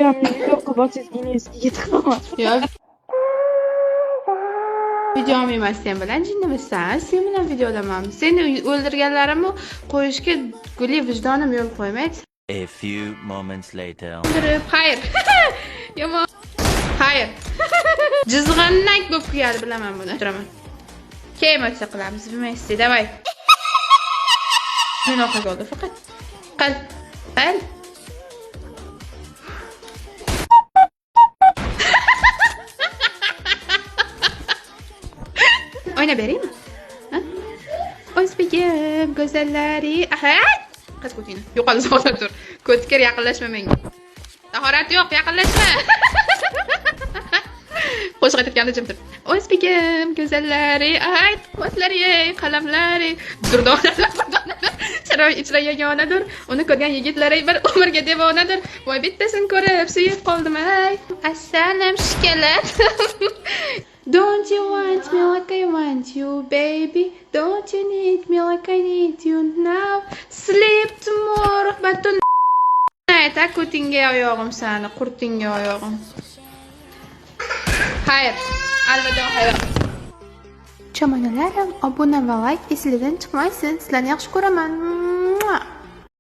Telegramni video qilib olsangiz, inangizga yetib. Yo'q. Video olmayman sen bilan, jinnimisan? Sen bilan video olaman. Seni o'ldirganlarimni qo'yishga guli vijdonim yo'l qo'ymaydi. A few moments later. O'ldirib, xayr. Yomon. Xayr. Jizg'annak bo'lib kuyadi, bilaman buni. Turaman. Keyin emotsiya qilamiz. Вместе, давай. Shunaqa bo'ldi faqat. Qil. Qil. O'ynab beraymi? Ha? O'zbegim go'zallari. Aha! Qiz ko'tingni. Yo'qol, uzoqda tur. Ko'tkir, yaqinlashma menga. Tahorat yo'q, yaqinlashma. Qo'shiq aytayotganda jim tur. O'zbegim go'zallari, ay, quvvatlari, qalamlari, durdonalar, chiroy ichra yagonadir. Uni ko'rgan yigitlar bir umrga devonadir. Voy bittasini ko'rib suyib qoldim ay. Assalam shikalat. Don't you want me like I want you, baby? Don't you need me like I need you now? Sleep tomorrow, but tonight. A ko'tingga oyog'im sani, qurtingga oyog'im. Xayr, alvido hayot. Chomonalarim, obuna va like esingizdan chiqmasin. Sizlarni yaxshi ko'raman.